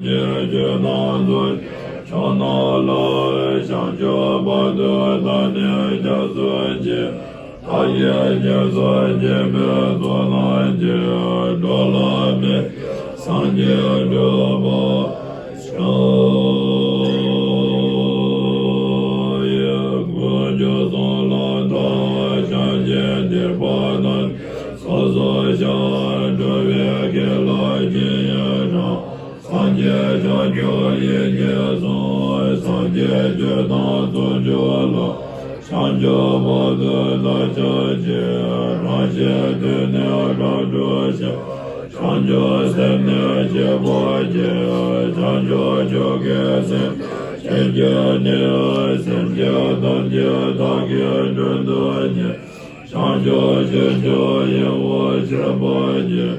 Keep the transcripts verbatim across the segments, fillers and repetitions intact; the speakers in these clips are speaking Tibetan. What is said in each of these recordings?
ཀྱི་རྒྱུད་དང་ཚུལ་ཕྱོགས་རྣམས་ལ། བྱང་ཆུབ་བར་དུ་བདག་ནི་སྐྱབས་སུ་མཆི། བདག་གིས་སྐྱེ་སོགས་བགྱིས་པའི་ཚོགས་རྣམས་ཀྱིས། འགྲོ་ལ་ཕན་ཕྱིར་སངས་རྒྱས་འགྲུབ་པར་ཤོག། ཀུན་ཁྱབ་གསུམ་ལ་བདག་ཕྱག་འཚལ་ཏེ། བར་དང་ཚོགས་སུ་བཅར། འགྲོ་བའི་དགེ་ལ་རྗེས་ཡི་རང་། སངས་རྒྱས་ཤཱཀྱ་ཡི་གེ་གསུམ། སངས་རྒྱས་ཆོས་དང་ཚོགས་མཆོག་ལ། བྱང་ཆུབ་བར་དུ་བདག་ཕྱག་འཚལ། རང་གཞན་དོན་ནི་གང་བསྒྲུབ་ཀྱང་། བྱང་ཆུབ་སེམས་ནི་བསྐྱེད་པར་བགྱི། བྱང་ཆུབ་མཆོག་གི་སེམས་དེ་བསྐྱེད་ནས། སེམས་ཅན་ཐམས་ཅད་བདག་གིས་མགྲོན་དུ་གཉེར། བྱང་ཆུབ་ཕྱིར་ཕྱིར་ཡིད་འོང་སྤྱད་པར་བགྱི།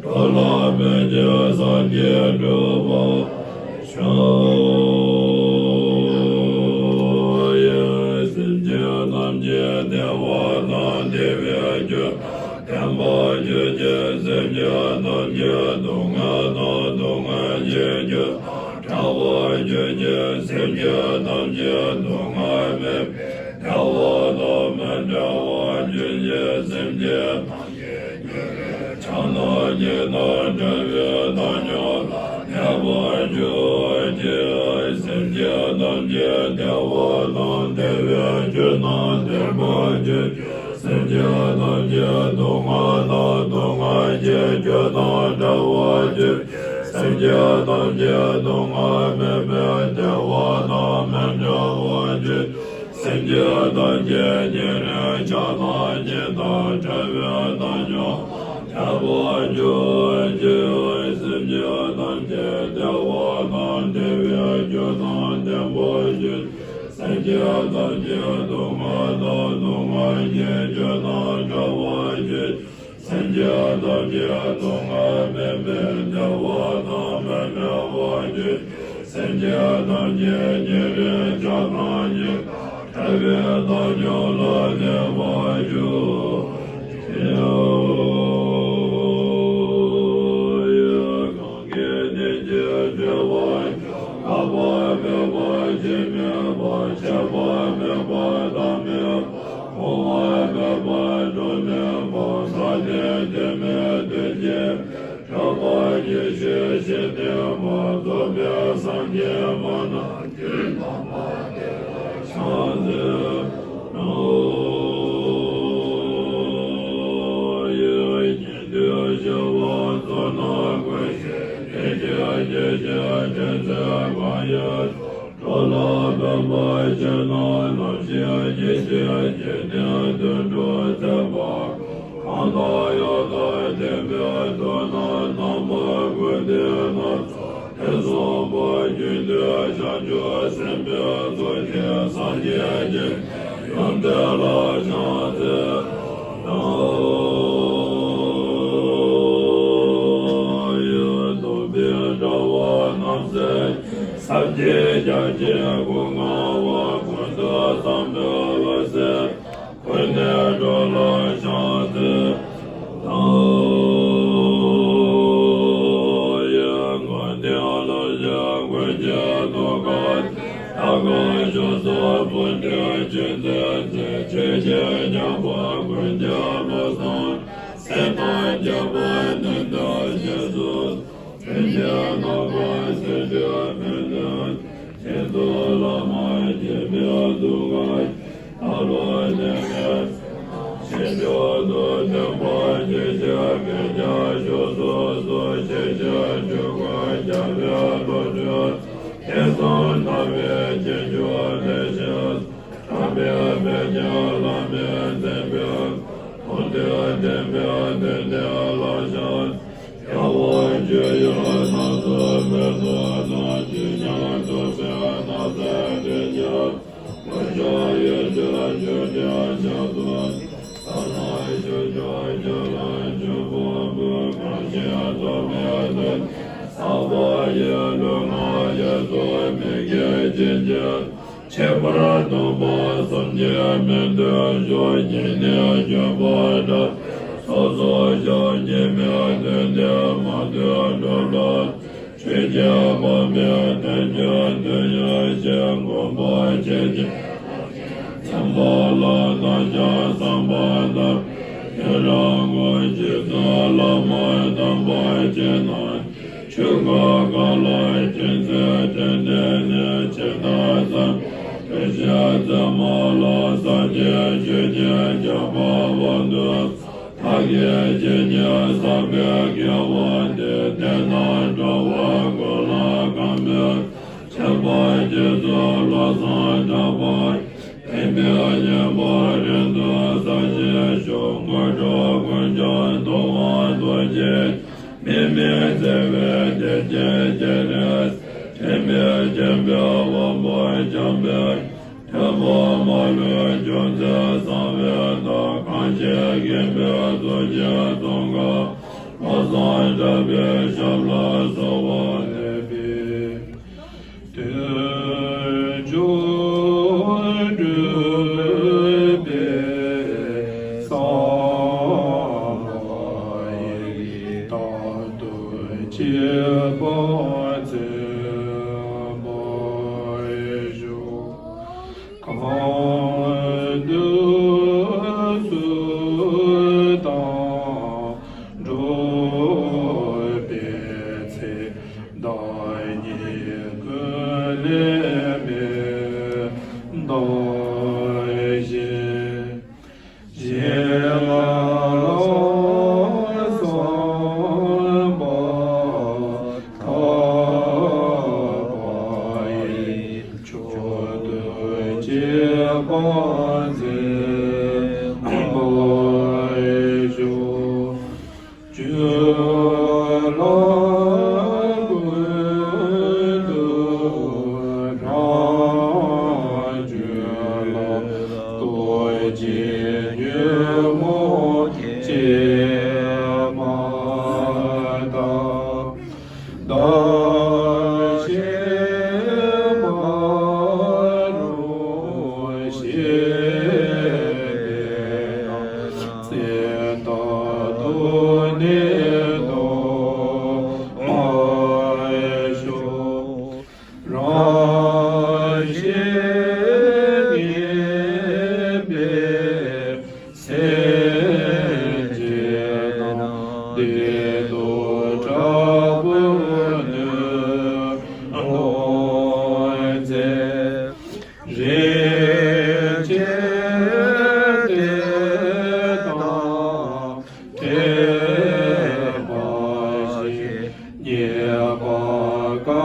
འགྲོ་ལ་ཕན་ཕྱིར་སངས་རྒྱས་འགྲུབ་པར་ཤོག། སེམས་ཅན་ཐམས་ཅད་བདེ་བ་དང་བདེ་བའི་རྒྱུ་དང་ལྡན་པར་གྱུར་ཅིག། སེམས་ཅན་ཐམས་ཅད་སྡུག་བསྔལ་དང་སྡུག་བསྔལ་གྱི་རྒྱུ་དང་བྲལ་བར་གྱུར་ཅིག། སེམས་ཅན་ཐམས་ཅད་སྡུག་བསྔལ་མེད་པའི་བདེ་བ་དང་མི་འབྲལ་བར་གྱུར་ཅིག། སེམས་ཅན་ཐམས་ཅད་ཀྱི་བྱང་ན་ཉིད་དང་བྲལ་བའི་བདག་ཉིད་ལ་གནས་པར་གྱུར་ཅིག། སེམས་ཅན་ཐམས་ཅད་བདེ་བ་དང་བདེ་བའི་རྒྱུ་དང་ལྡན་པར་གྱུར་ཅིག། སེམས་ཅན་ཐམས་ཅད་སྡུག་བསྔལ་དང་སྡུག་བསྔལ་གྱི་རྒྱུ་དང་བྲལ་བར་གྱུར་ཅིག། སེམས་ཅན་ཐམས་ཅད་སྡུག་བསྔལ་མེད་པའི་བདེ་བ་དང་མི་འབྲལ་བར་གྱུར་ཅིག། སེམས་ཅན་ཐམས་ཅད་ཉེ་རིང་ཆགས་སྡང་གཉིས་དང་བྲལ་བའི་བདག་ཉིད་ལ་གནས་པར་གྱུར་ཅིག། སེམས་ཅན་ཐམས་ཅད་བདེ་བ་དང་བདེ་བའི་རྒྱུ་དང་ལྡན་པར་གྱུར་ཅིག། སེམས་ཅན་ཐམས་ཅད་སྡུག་བསྔལ་དང་སྡུག་བསྔལ་གྱི་རྒྱུ་དང་བྲལ་བར་གྱུར་ཅིག། སེམས་ཅན་ཐམས་ཅད་སྡུག་བསྔལ་མེད་པའི་བདེ་བ་དང་མི་འབྲལ་བར་གྱུར་ཅིག། སེམས་ཅན་ཐམས་ཅད་ཉེ་རིང་ཆགས་སྡང་གཉིས་དང་བྲལ་བའི་བདག་ཉིད་ལ་གནས་པར་གྱུར་ཅིག། གང་གིས་དེ་ཉིད་སྤྱོད་པར་འགྱུར། བསླབ་པ་མེད་པར་ཕྱིན་མེད་པ། བྱས་པ་མེད་པར་བཏང་མེད་པ། གོ་བ་མེད་པར་སྒྲོག་མེད་པ། ས་སྟེང་དོན་མེད་དོན་ཆེན་མེད། གྲགས་པ་ཉིད་ཤེས་ཤེས་ལྡན་པ། རྫོགས་པའི་སངས་རྒྱས་མ་ནམ་མཁའི་ལྷ་མོ་དེ་ལ་ཕྱག་འཚལ་ལོ། ཉན་ཐོས་ཞི་བ་མཚོ་རྣམས་ཀུན། ཞི་བདེ་སྐྱེ་མཆེད་ཀྱི་དྲན་རྫས་གང་ཡིན། འགྲོ་ལ་ཕན་པར་བྱེད་རྣམས་ལམ་ཤེས་ཉིད་ཀྱིས། སྐྱེ་གནས་དུད་འགྲོ་ཚེ་འཕགས་གང་དང་ཡང་དག་ལྡན་པའི་མཐུ་རྣམས། རྣམ་པ་ཀུན་ལྡན་སྣ་ཚོགས་ཐེ་ཚོམ་པ། རྒྱུད་སྡེ་བྱང་ཆུབ་སེམས་དཔའི་ཚོགས་ཀྱིས། སངས་རྒྱས་ཀྱི་ཡུམ་དེ་ལ་ཕྱག་འཚལ་ལོ། སྟོན་པའི་དྲ་བ་རྣམ་གསལ། ཟབ་ཅིང་རྒྱ་ཆེའི་སྐུ་མངའ་བ། ཀུན་ཏུ་བཟང་པོའི་འོད་ཟེར་ཀུན་ནས་སྤྲོ་ལ་ཕྱག་འཚལ་ལོ། མངོན་མཐོའི་ལུས་ཀྱི་ཀུན་གྱི་ཐུགས་ཀར། ཡལ་ག་བཞུགས་སོ་འཕོ་འདུས་ཅན་མཛད་ཅིང་། ཆོས་ཀྱི་རྒྱལ་པོ་ཀུན་གྱི་བློ་བཟང་། སྲིད་དང་རྒྱལ་བ་ནི་འདི་རྗེས་སུ། ཆོས་ཀྱི་རྣམ་པར་ཤེས་པའི་མི་ལུས། ཁྱེད་ཚོ་བླ་མ་མཁྱེན་པའི་གཟུགས་ཀྱིས། ད་ལྟོ་ནས་མི་ཕྱིན་མཆོག་ཏུ་སྟོན་པ་ཇི་བཞིན་མི་སྐྱོ་བཞུགས་སུ་གསོལ། ཇི་བཞིན་སྤྲུལ་སྐུ་རྒྱལ་བའི་བློ་གྲོས། དེང་སང་དག་པའི་རྗེས་འཇུག་ལས་ཤེས། དམ་པའི་མེས་ཀྱི་ལམ་མེ་མཛད་པའི། མཐོང་ཐོས་དྲན་པའི་དོན་དེ་ལ་ཕྱག་རྒྱལ་བ་སྤྱོད་ཡུལ་སྣང་ཚུལ་མེད་དུ་སྣང་། ཆོས་ཀྱང་རྟོགས་པའི་སྣང་ཚད་དོན་གྱི། དཀོན་མཆོག་ཡེ་ཤེས་ཆོས་ཀྱི་ཆར་དུ། ས་ལ་བཞུགས་མཆོག་རྒྱ་ལ་འཇུག་པ་པོ། གང་ཞིག་རྟོགས་པའི་དོན་ནི་ཟབ་པ་ཡི། ལུས་ངག་ཡིད་གསུམ་མི་སྐྱེ་ཕྱིན་ཆད། ཁྱད་པར་སྟོན་པ་བསམ་གྱིས་མི་ཁྱབ་ཤོག། སྙིང་ནས་བརྗོད་པ་འདྲ། སོ་སོ་ཕྱོགས་གཉིས་མེད་དོན་དེ་མ་ཐོས་འགྲོ་ལ། ཆོས་ ཀྱི་དབང་པོའི་དོན་བཅུ་དོན་ཡོད་ཅེས་སྒོམ་པར་བྱེད་ཅིང་། མཚན་པ་ལ་བདག་ཀྱང་བསམ་པ་དང་། ཡུན་རིང་པོ་ཞིག་ཏུ་བླ་མར་གདམས་པར་བྱེད་ན། ཆོས་འཁོར་གང་ལ་མཁྱེན་བརྩེ་དྲན་ཏེ་ནི། ཇི་ལྟར་བསམ་པའི་ཞལ་རྩེ་མོ་ལ། སངས་རྒྱས་ཆོས་ཀྱི་ཆར་པ་དབང་དུ། བདག་གིས་ཇི་སྙེད་བསགས་པའི་དགེ་བ་འདི། དེ་རྣམས་འགྲོ་བ་ཀུན་ལ་གང་ཕན། ཁྱད་པར་རྗེས་སུ་བློ་བཟང་གྲགས་པ། ཕན་པའི་བསྙེན་པ་རིང་དུ་གསལ་བྱེད་ཤོག །དངོས་གྲུབ་ཀུན་ཀྱང་ཐུབ་དབང་རྡོ་རྗེ། དམིགས་མེད་བརྩེ་བའི་གཏེར་ཆེན་སྤྱན་རས་གཟིགས། དྲན་པས་བརྒྱན་པའི་དབང་པོ་འཇམ་དཔལ། ཐོན་པ་མ་ལུས་ཅུང་ཟད་གསང་བའི་བདག །གང་ཞིག་མཁྱེན་པའི་ཐུགས་རྗེའི་གདམས་ངག །བློ་བཟང་གྲགས་པའི་ཞབས་ལ་གསོལ་བ་འདེབས་པའི། དལ་འབྱོར་སྒྲུབ་པའི་གསང་བ་ཡི། རྟག་ཏུ་གཅེས་པར་འཛིན་པར་ཤོག །གང་དུ་སུ་དང་འགྲོགས་པའི་ཚེ། བདག་ཉིད་ཀུན་ལས་མི་འདའ་ཞིང་། གཞན་ལ་བསམ་པ་ཐག་པ་ཡིས། མཆོག་ཏུ་གཅེས་པར་འཛིན་པར་ཤོག །སྤྱོད་ལམ་ཀུན་ཏུ་རང་རྒྱུད་ལ། རྡོ་རྗེ་ཉོན་མོངས་སྐྱེས་མ་ཐག །བདག་གཞན་མ་རུངས་ཤེས་པའི་དང་། བཙན་དང་སྡུག་བསྔལ་སྟོངས་པར་ཤོག །རང་གཞན་ངེས་པའི་སེམས་ཅན་རྣམས། བདེ་སྡུག་དྲག་པོས་ནོན་གཏོང་མཛད། རིན་ཆེན་གཏེར་དང་འབྲེལ་བ་ཞིག །རྙེད་པར་དཀའ་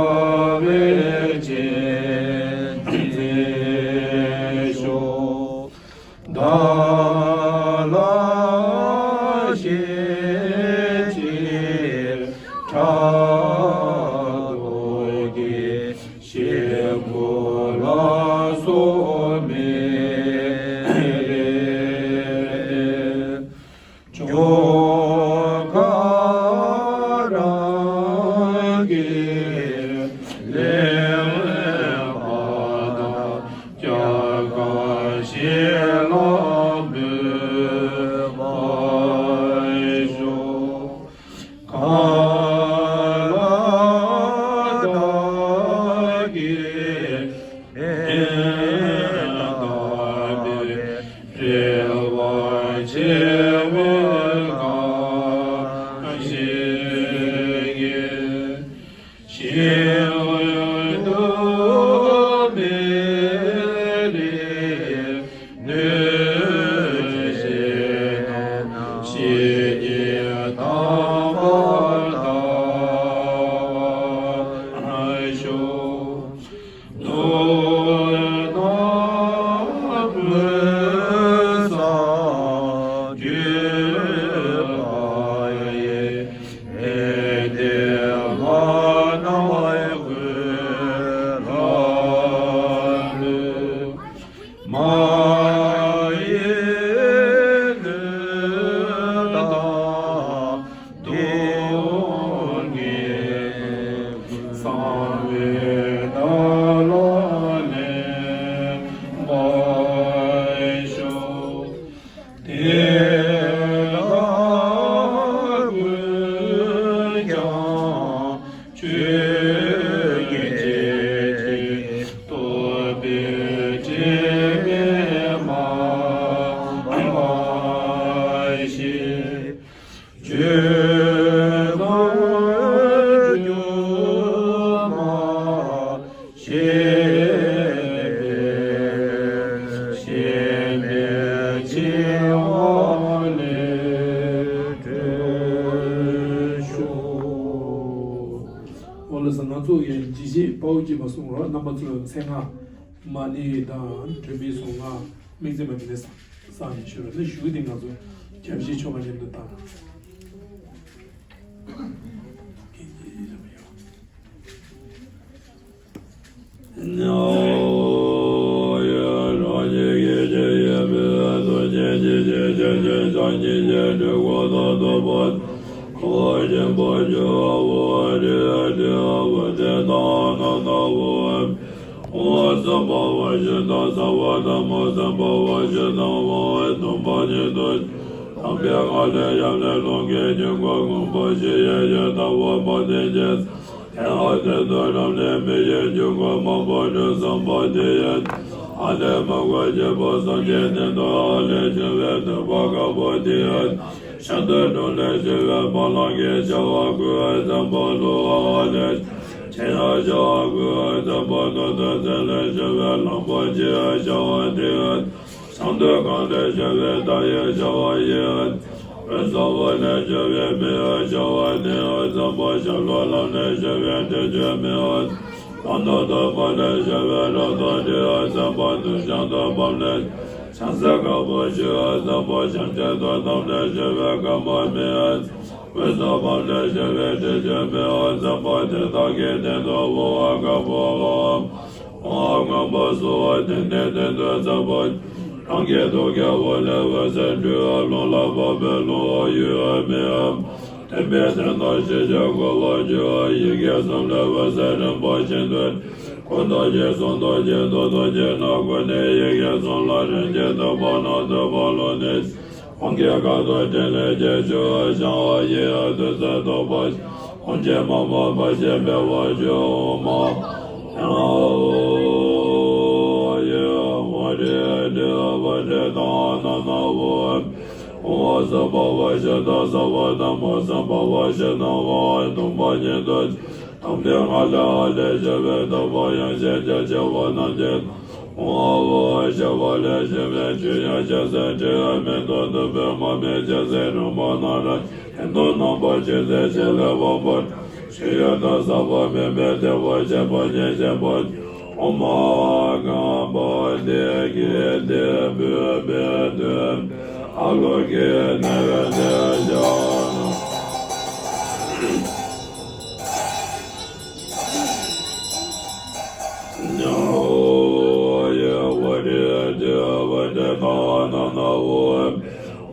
བས་གཅེས་འཛིན་ཤོག །བདག་ལ་གཤེ་གཤེ་ཕྲག་དོག་གིས། གཤེ་སྐུ་ལ་སོགས་མེད་པས། ཆོ་ག་རང་གིས་ལེགས་པ་དང་། སྐྱབས་མགོན་ཞིང་ལ་འབུལ་བར་ཤོག །གང་ལ་བདག་གིས་ཕན་བཏགས་པའི། རེ་བ་ཆེ་བའི་བཀའ་བཞིན་ཡིན། ཤིན་ཏུ་མི་ལེགས་གནོད་བྱེད་ན། ཞི་གནས་དམ་པར་བལྟ་བར་ཤོག །ལུས་དང་ཕུན་སུམ་ཚོགས་པ་ཡི། ཨེ་ཏེ་མ་ན་ཝའི་གུ་ལ་ལུ། མ་ཡི་ལུས་དང་སྡུག་བསྔལ་ཀུན། གསང་བའི་བདག་ལ་ལེན་པར་ཤོག །དེ་དག་ཀུན་ཀྱང་ཆོས་ ཞེས་པའི་ཞེན་པའི་འཆིང་བ་ལས་གྲོལ་ཤོག་འོ་ལགས་སོ། ང་ཚོ་ཡི་ཇི་བཞིན་དཔའ་བོ་སྐྱེས་པ་གསུང་རོགས། རྣམ་པ་ཚོ་མཚན་སྔགས་མ་ཎི་དང་སྒྲོལ་མའི་གཟུངས་སྔགས་དམིགས་བརྩེ་མ་དེ་ནས་བསགས་ནས་ཞུ་རོགས། ནི་ཞུ་གི་དེ་ང་ཚོ་སྐྱབས་རྗེ་མཆོག་ག་མཉམ་དུ་བཏང་། དེ་ཡང་དེ་དུས་རབ་ནས་མི་ཡི་རྒྱུད་ཀུན་མང་པོ་ཞིག་ཏུ་བུ་ལས་བུ་སོན་པོ་དེ་ཡིན། ཨ་ལས་མི་མགོ་སྐྱེས་བུ་སངས་རྒྱས་སྟེང་དུ་ཨ་ལས་བྱུང་བའི་ཐུབ་པ་དཀར་པོ་དེ་ཡིན། ཤིན་ཏུ་གྲོང་ལས་བྱུང་བའི་བ་ལང་གི་བྱ་བ་ཀུན་བཙན་པོ་ལུ་ཨ་ལས། ཆེན་ཡང་བྱ་བ་ཀུན་བཙན་པོ་ནུ་དུ་ཚན་ལས་བྱུང་བའི་གླང་པོ་ཆེའི་བྱ་བ་དེ་ཡིན། ཤིན་ཏུ་གང་ལས་བྱུང་བའི་མཐའ་ཡི་བྱ་བ་ཡིན། འོད་གསལ་བོ་ལས་བྱུང་བའི་མེའི་བྱ་བ་ནི། འོད་གསལ་བོ་ཤར་ལྷོ་ལམ་ལས་བྱུང་བའི་དྲི་ཆུ་མེའི། ལྷོ་ནུབ་དོག་མོ་ལས་བྱུང་བའི་རབ་ཏུ་འདྲེས། འོད་གསལ་བོ་དུས་བྱང་དུ་བབས་ནས་བྱང་སེམས་དཀར་པོ་ཞུ། འོད་གསལ་བོ་བྱང་ཆུབ་ཏུ་བབས་ནས་བྱུང་བའི་དཀར་མོ་མེའི། འོད་གསལ་བབས་ནས་བྱུང་བའི་དྲི་ཆུ་མེའི། འོད་གསལ་བོ་དེ་དག་གི་སྟེང་དུ་འོ་བ་དཀར་པོའམ། འོ་བ་སྔོན་པོ་སོགས་དེ་ནས་དེ་དུས་ཚངས་པ་རང་གི་ཐུགས་ཀའི་འོད་ལས་འོད་ཟེར་སྤྲོས། རླུང་ལ་བབས་པའི་རླུང་འོད་ཡོད་མེད། ཐིམ་པས་དེ་དག་ཞི་བྱེད་ཀུན་ལ་སྤྱོད། ཡི་གེ་གསུམ་ལས་འོད་ཟེར་རིམ་པ་བཞིན་དུ། ཀུན་རྡོ་རྗེ་གསུང་རྡོ་རྗེ་རྡོ་རྗེ་སྣ་ཁུག་ནས། ཡི་གེ་གསུམ་ལ་རིམ་གྱིས་ཐིམ་པ་ནི་ཐིམ་པ་ལུ་ནི། དབང་གི་སྐད་དུ་ཕྲིན་ལས་ཀྱི་ཆུ་བོ་བྱང་བ་ཡི། དུས་གསུམ་ཐོབ་པ་དབང་ཆེན་མ་མོ་འབར་བཞིན་འཕེལ་བར་ཤོག་འོ་མ་ཡང་འོ་ཡི་འོ་རི་འདྲེ་བ་འདྲེ་དང་ནང་ན་འོ། འོ་སུ་འཕོ་བ་ཞི་དང་ས་བ་དང་མོ་སུ་འཕོ་བ་ཞི་དང་འོ་སྟོང་པ་ཉིད་དུ། དམ་པའི་ངང་ལས་ཨ་ལས་བྱུང་བའི་ཐུབ་པ་ཡང་ཞིང་རྒྱ་ཆེ་བ་རྣམས་ཀྱི། འོ་ཞི་བ་ལས་བྱུང་བའི་ཆུ་ཡང་ཞི་ཟེར་དྲི་ཡང་མེ་ཏོག་བདུག་སྤོས་མར་མེ་ལྕགས་སྲེག་རོང་པ་ན་ར་ཧེ་མདོ་ནང་པ་ཆུ་སྲེག་ཆེ་ལས་དབང་པོ། ཆུ་ཡོད་དང་ཟབ་པ་མེད་པའི་བདེ་བ་ཆེན་པོ་ཉིད་ཆེན་པོ། འོ་མ་གང་པོ་འདི་གི་དེ་བུས་པའི་དོན་ཨ་ལོ་གི་གནས་པའི་དེ་བྱ། ཉ་འོ་ཡེ་བ་རི་དེ་བ་དེ་ཐ་ན་ན་འོ། འོ་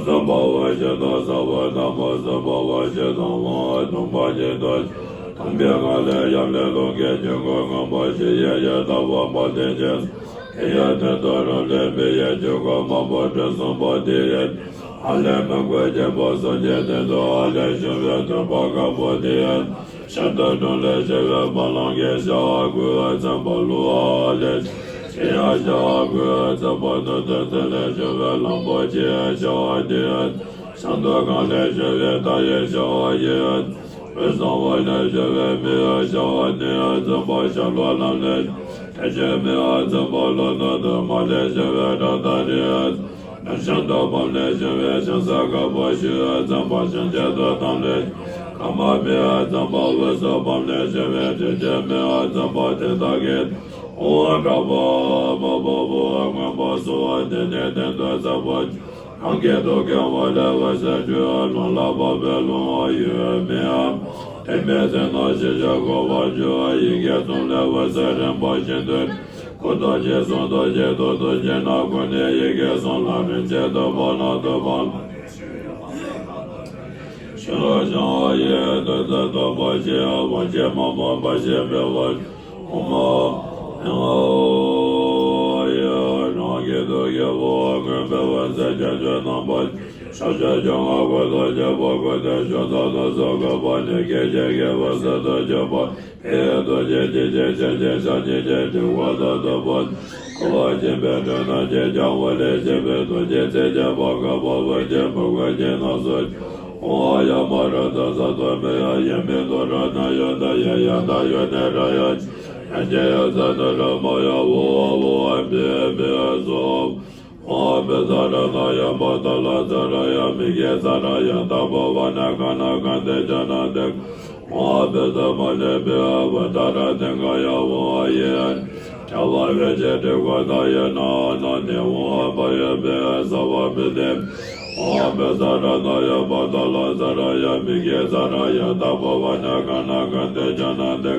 སུ་འཕོ་བ་ཞི་དང་ས་བ་དང་མོ་སུ་འཕོ་བ་ཞི་དང་འོ་སྟོང་པ་ཉིད་དུ། དམ་པའི་ངང་ལས་ཡབ་ལས་ལོངས་སྐུའི་ཆོས་སྐུ་མངོན་པ་ཞི་ཡེ་ཡེ་ལྟ་བ་མ་བདེན་ཅན། དེ་ཡང་དེ་དུས་རབ་ལས་མི་ཡི་རྒྱུད་ཀུན་མང་པོ་སྤྲུལ་གསུམ་པོ་དེ་ཡིན། ཨ་ལས་མི་མགོ་སྐྱེས་བུ་སངས་རྒྱས་སྟེང་དུ་ཨ་ལས་བྱུང་བའི་ཐུབ་པ་དཀར་པོ་དེ་ཡིན། ཤིན་ཏུ་གྲོང་ལས་བྱུང་བའི་བ་ལང་གི་བྱ་བ་ཀུན་བཙན་པོ་ལུ་ཨ་ལས། ཆེན་ཡང་བྱ་བ་ཀུན་བཙན་པོ་ནུ་དུ་ཚན་ལས་བྱུང་བའི་གླང་པོ་ཆེའི་བྱ་བ་དེ་ཡིན། ཤིན་ཏུ་གང་ལས་བྱུང་བའི་མཐའ་ཡི་བྱ་བ་ཡིན། འོད་གསལ་བོ་ལས་བྱུང་བའི་མེའི་བྱ་བ་ནི། འཛམ་བུ་ཤར་ལྷོ་ལམ་ལས་དེ་ཆོས་མེའི་འཛམ་བུ་ལྷོ་ནུབ་དུ་མ་ལས་བྱུང་བའི་སྒྲ་དང་རིགས། ནུབ་བྱང་དུ་བབས་ནས་བྱུང་བའི་བྱང་ས་དཀར་པོ་ཞུ། འཛམ་བུ་བྱང་ཆེན་དུ་དམ་ལས་ཀ་མ་མེའི་འཛམ་བུ་དབུས་སུ་བབས་ནས་བྱུང་བའི་དྲི་ཆུ་མེའི་འཛམ་བུ་དེ་དག་གི་འོ་དཀར་པོ་མ་བུ་བུ་སྔོན་པོ་སོགས་དེ་ནས་དེ་དུས་ཚངས་པ། རང་གི་ཐུགས་ཀའི་འོད་ལས་འོད་ཟེར་སྤྲོས། རླུང་ལ་བབས་པའི་རླུང་འོ་ཡོད་མེད། ཐིམ་པས་དེ་རྣམས་ཞི་བྱེད་ཀུན་ལ་སྤྱོད། ཡི་གེ་གསུམ་ལས་འོད་ཟེར་རིམ་པ་བཞིན་དུ། ཀུན་རྡོ་རྗེ་གསུང་རྡོ་རྗེ་རྡོ་རྗེ་སྣ་ཁུག་ནས། ཡི་གེ་གསུམ་ལ་རིམ་གྱིས་ཐིམ་པ་ནི་ཐིམ་པ་ལུ་ནི། ཞི་བ་བྱང་བ་ཡི། དུས་གསུམ་ཐོབ་པ་ཆེ་ཡང་དབང་ཆེན་མ་མོ་འབར་བཞིན་འཕེལ་བར། འོ་མ་ཡང་ཡེ་རང་གི་ཐུགས་ཀའི་འོད་མངོན་པའི་འོད་ཟེར་ཁྱད་ཆོས་རྣམ་པ། ཕྱོགས་བཅུ་སྐྱོང་བ་ཀུན་ཏུ་ཁྱབ་པ་ཀུན་ཏུ་བཞུགས་ས་དུས་གསུམ་གུས་པ་ནི། སྐད་ཅིག་གིས་འོད་ཟེར་དུ་གྱུར་པ་ཕ་རོལ་ཏུ་ཇི་སྙེད་ཅི་སྙེད་ཕྱིན་ཅི་ཕྱིན་ཅི་ཐུབ་པ་དང་ཐུབ་པ། འཁོར་བ་འཆིང་བའི་སྒྲོན་རྣམས་ཀྱིས་ཀྱང་འོད་ལས་བསྐྱེད་པའི་ཐུགས་རྗེའི་ཚིག་བརྗོད་པ་དཀར་པོ་འོད་ཀྱི་ཕུང་པོའི་དཀྱིལ་ན་སུ། འོ་ཡ་མ་ར་ཏ་ས་ཏོ་མེ་ཡ་ཡེ་མེ་ཏོ་ར་ན་ཡོ་ད་ཡེ་ཡ་ད་ཡོ་ནེ་ར་ཡ། ཡ་ཇེ་ཡ་ཛ་ན་ར་མ་ཡ་བོ་བ་བོ་བ་བེ་བེ་སོ། ཨོ་བེ་ཛ་ར་ན་ཡ་བ་ད་ལ་ཛ་ར་ཡ་མི་གེ་ཛ་ར་ཡ་ད་བ་བ་ན་ག་ན་ག་ཏེ་ཇ་ན་ཏེ། ཨོ་བེ་ཛ་མ་ནེ་བེ་བ་ད་ར་ཏེ་ག་ཡ་བོ་ཡེ། ཡ་བ་བེ་ཇེ་ཏེ་ག་ད་ཡ་ན་ན་ཏེ། ཨོ་བ་ཡ་བེ་ས་བ་བེ་ཏེ། ཨོ་བེ་ཛ་ར་ན་ཡ་བ་ད་ལ་ཛ་ར་ཡ་མི་གེ་ཛ་ར་ཡ་ད་བ་བ་ན་ག་ན་ག་ཏེ་ཇ་ན་ཏེ།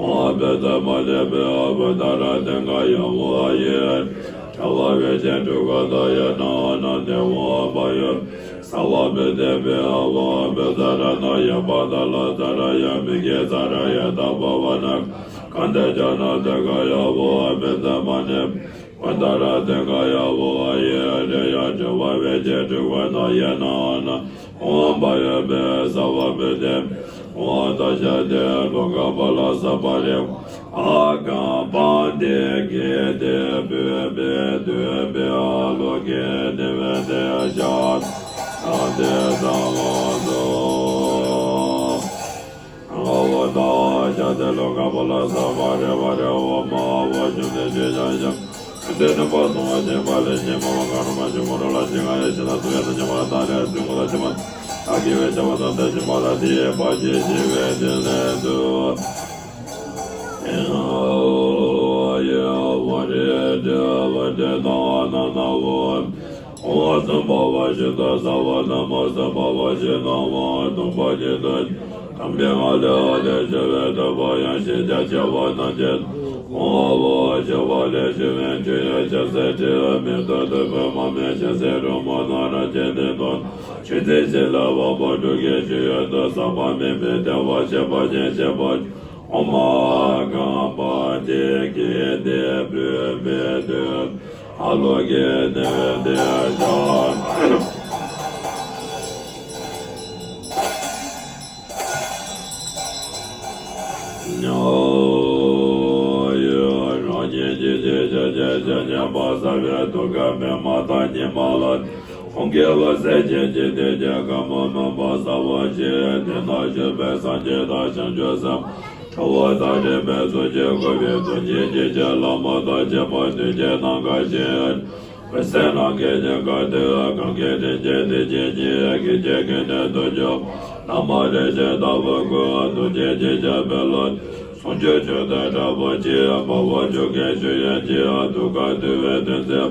ཨོ་བེ་ཛ་མ་ནེ་བེ་ཨ་བ་ད་ར་ཏེ་ག་ཡ་བོ་ཡེ། ཡ་བ་བེ་ཇེ་ཏེ་ག་ད་ཡ་ན་ན་ཏེ། ཨོ་བ་ཡ་ས་བ་བེ་ཏེ་བེ་ཨ་བ་བེ་ཛ་ར་ན་ཡ་བ་ད་ལ་ཛ་ར་ཡ་མི་གེ་ཛ་ར་ཡ་ད་བ་བ་ན་ག་ཏེ་ཇ་ན་ཏེ་ག་ཡ་བོ་བེ་ཛ་མ་ནེ། ཝ་ད་ར་ཏེ་ག་ཡ་བོ་ཡེ་རེ་ཡ་ཏེ་བ་བེ་ཇེ་ཏེ་བ་ན་ཡ་ན་ན། ཨོ་བ་ཡ་བེ་ས་བ་བེ་ཏེ། ཨོ་ད་ཤ་ཏེ་ལོ་ཀ་པ་ལ་ས་པ་རེ། ཨ་ག་པ་ཏེ་གེ་ཏེ་བེ་བེ་ཏེ་བེ་ཨ་ལོ་ཀེ་ཏེ་བེ་ཏེ་ཤ་ཏ་ཏེ་ས་བ་དོ། ཨོ་ད་ཤ་ཏེ་ལོ་ཀ་པ་ལ་ས་པ་རེ་བ་རེ་ཨོ་མ་བ་ཤུ་ཏེ་ཤེ་ཤ་ཤ། ཏེ་ནི་པ་སོང་བ་ཤེས་པ་ལས་ཤེས་པ་བ་ག་རུ་མ་ཤེས་མོ་རོ་ལ་ཤེས་ང་ཡ་ཤེས་ན་སུ་ཡ་ན་ཤེས་པ་ལ་ད་རེ་སུ་ངོ་ལ་ཤེས་པ་ད་གི་བའི་ཤེས་པ་ད་ཏེ་ཤེས་པ་ལ་དེ་ཡེ་པ་ཤེས་ཤེས་བའི་དེ་ལས་སུ། ཨོ་ཡེ་བ་རེ་དེ་བ་དེ་ད་ན་ན་བོ། ཨོ་སམ་བྷ་ཝ་ཤི་ཏ་ས་བ་ན་མ་སམ་བྷ་ཝ་ཤི་ན་བ་སྟོང་པ་ཉིད་དུ་དམ་པའི་ངང་ལས་ཨ་ལས་ཞི་བའི་ཐོད་པ་ཡང་ཞི་བྱ་སྐྱེ་བ་རྣམས་ཀྱི་ཨོ་བ་ཞི་བ་ལས་ཞི་བའི་ཆོས་ཡང་ཆབ་སྲིད་དྲི་བ་མེད་དོ་དོ་པོ་མ་མེད་ཆབ་སྲིད་རོལ་མོ་ན་ར་ཅན་དེ་དོན་ཆོས་མཛད་ཞི་ལ་བ་པོ་འགྲོ་ཀྱི་ཆོས་ཡོད་དོ་བསམ་པ་མེད་པའི་བདེ་བ་ཤེས་པ་ཉིད་ཤེས་པ་ཨོ་མ་གང་པ་དེ་སྐད་དེ་བོད་པའི་དོན། ཨ་ལོ་གེ་ནེ་ཏེ་ཤ། ཉོ་ཡོ་རང་ཉིད་ཀྱི་རྗེས་སུ་སྐྱེས་ཤིང་ཉེས་པ་བསགས་པའི་དུག་གམ་པདྨ་དང་ཉི་མ་ལ། ཁོང་གི་འོད་ཟེར་གྱིས་འཇིག་རྟེན་གྱི་ཁམས་མུན་པ་སེལ་བར་བྱེད། དེ་ན་བཞུགས་པའི་སངས་རྒྱས་དང་བྱང་ཆུབ་སེམས། ཁྲོ་བོ་དང་འདྲེས་པའི་ཚོགས་ཀྱིས་བསྐོར་བའི་གདུང་བརྒྱུད་ཀྱི་རྗེ་བླ་མ་དང་བཅས་པ་མདུན་གྱི་ནམ་མཁའ་བཞིན། འོད་ཟེར་ནམ་མཁའི་ཉི་ཁ་དུ་གང་གི་དྲིན་ཅན་དེ་བཞིན་ཉིད་ཀྱི་རྗེ་ཀུན་ནས་བདུད་འཇོམས། བླ་མ་རིན་ཆེན་ལྟ་བུ་ཀུན། གདུང་བརྒྱུད་ཀྱི་རྗེ་བོད་ལ། ཟུང་འཇུག་མཆོག་ཏུ་གྲགས་པ་ཆེ། དཔའ་བོ་ཆུ་སྐྱེས་ཆོས་དབྱིངས་ཀྱི། ཐུགས་ཀར་འདུས་པའི་དོན་མཛད།